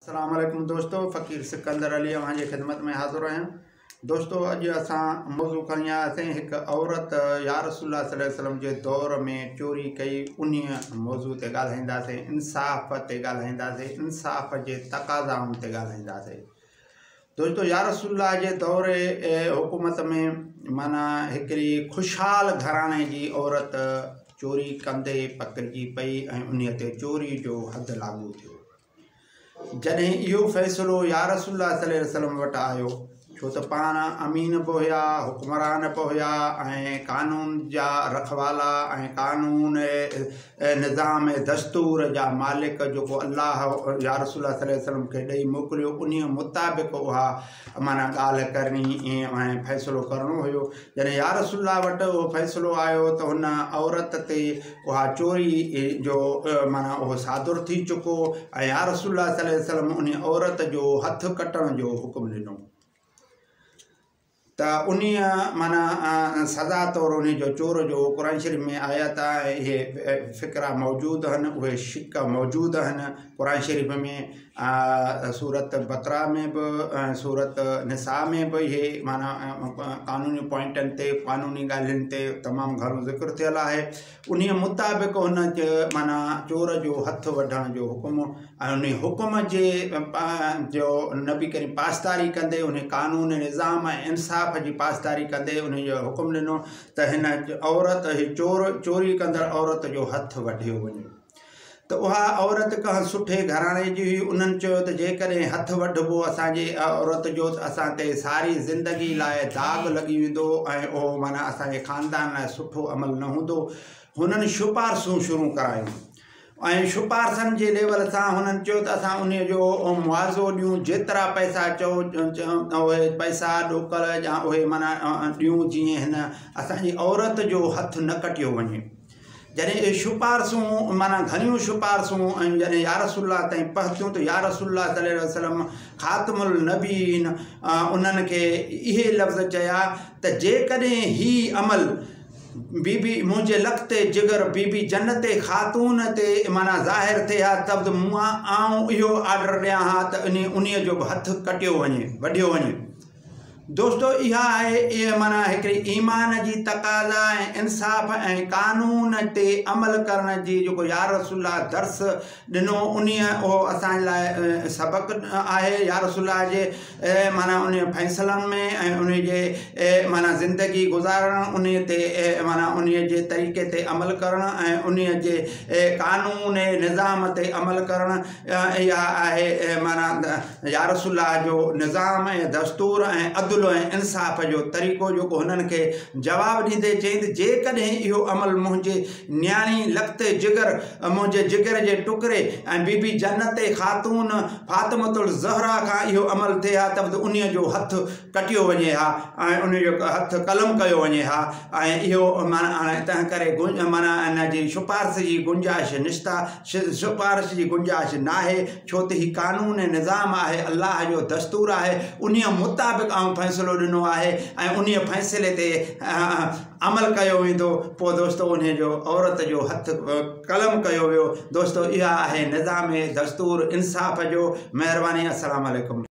السلام عليڪم دوستو فقير سڪندر علي اوهان جي خدمت ۾ حاضر آهيان دوستو اڄ اسان موضوع کڻي آياسين هڪ عورت يا رسول الله صلي الله عليه وسلم جي دور ۾ چوري ڪئي انهي موضوع تي ڳالهائينداسين انصاف تي ڳالهائينداسين انصاف جي تقاضائن تي ڳالهائينداسين دوستو يا رسول الله جي دور حڪومت ۾ معنيٰ هڪڙي خوشحال گهراڻي جي عورت چوري ڪندي پڪڙجي پئي ۽ انهي تي چوري جو حد لاڳو ٿيو. جڏهن اهو فيصلو يا رسول الله صلي الله عليه وسلم وٽ آيو، ڇو ته پاڻ امين به هيا، حڪمران به هيا ۽ قانون جا رکوالا ۽ قانون نظام دستور جا مالڪ جيڪو الله يا رسول الله صلي الله عليه وسلم کي ڏئي موڪليو انهيء مطابق اها معنيٰ ڳالهه ڪرڻي ۽ فيصلو ڪرڻو هيو. جڏهن يا رسول الله وٽ اهو فيصلو آيو ته هن عورت تي اها چوري جو معنيٰ اهو صادر ٿي چڪو ۽ يا رسول الله صلي الله عليه وسلم انهي عورت جو هٿ ڪٽڻ جو حڪم ڏنو ته انهي معنيٰ سزا طور انهي جو چور جو قرآن شريف ۾ آيت آهي اهي فقرا موجود آهن اهي شق موجود آهن قرآن شريف ۾ سورت بقره ۾ به ۽ سورت نساء ۾ به اهي معنيٰ قانوني پوائنٽن تي قانوني ڳالهين تي تمام گهڻو ذڪر ٿيل آهي انهيء مطابق هن معنيٰ چور جو هٿ وڍڻ جو حڪم ۽ ان حڪم جي جو نبي ڪريم پاسداري ڪندي ان قانون نظام ۽ انصاف جي پاسداري ڪندي ان جو حڪم ڏنو ته هن عورت هي چور چوري ڪندڙ عورت جو هٿ وڍيو وڃي ته اها عورت ڪنهن سٺي گهراڻي جي هئي، انهن چيو ته جيڪڏهن هٿ وڍبو اسان جي عورت جو ته اسان تي ساري زندگي لاء داغ لڳي ويندو ۽ اهو معنيٰ اسان جي خاندان لاء سٺو عمل نه هوندو. هنن شپارسون شروع ڪرايون ۽ شپارسن جي ليول سان هنن چيو ته اسان انهي جو معاوضو ڏيون جيترا پئسا چئو اهي پئسا ڏوڪڙ يا اهي معنيٰ ڏيون جيئن هن اسان جي عورت جو هٿ نه ڪٽيو وڃي. جڏهن اهي شپارسون معنيٰ گهڻيون شپارسون ۽ جڏهن يا رسول الله تائين پهتيون ته يا رسول الله صلي الله عليه وسلم خاتم النبيين انهن کي اهي لفظ چيا ته جيڪڏهن هي عمل بي بي منهنجي لخت جگر بي بي جنت خاتون تي معنيٰ ظاهر ٿئي ها ته به مون آئون اهو آرڊر ڏيان ها ته انهي جو به هٿ ڪٽيو وڃي وڍيو وڃي. دوستو اها آهي اها معنيٰ هڪڙي ايمان جي تقاضا ۽ انصاف ۽ قانون تي عمل ڪرڻ جي جيڪو يا رسول الله درس ڏنو انهي اهو اسان لاء سبق آهي يا رسول الله جي معنيٰ انهي فيصلن ۾ ۽ انهي جي معنيٰ زندگي گذارڻ انهي تي معنيٰ انهي جي طريقي تي عمل ڪرڻ ۽ انهي جي قانون نظام تي عمل ڪرڻ اها آهي معنيٰ يا رسول الله جو نظام ۽ دستور ۽ عدل ۽ انصاف جو طريقو جيڪو هنن کي جواب ڏيندي چيائين ته جيڪڏهن اهو عمل منهنجي نياڻي لخت جگر منهنجي جگر جي ٽڪري ۽ بي بي جنت خاتون فاطمة الزهرا کان اهو عمل ٿئي ها ته به انهيء جو هٿ ڪٽيو وڃي ها ۽ انهيء جو هٿ قلم ڪيو وڃي ها ۽ اهو معنيٰ تنهن ڪري معنيٰ ان جي سفارش جي گنجائش نشتا سفارش جي گنجائش ناهي، ڇو ته هي قانون ۽ نظام آهي، الله جو دستور آهي، انهيء مطابق آئون فيصلو ڏنو آهي ۽ انهيء فيصلي تي عمل ڪيو ويندو، پوء دوستو انهيء جو عورت جو هٿ قلم ڪيو ويو، دوستو اها آهي نظام دستور انصاف جو، مهرباني السلام عليڪم.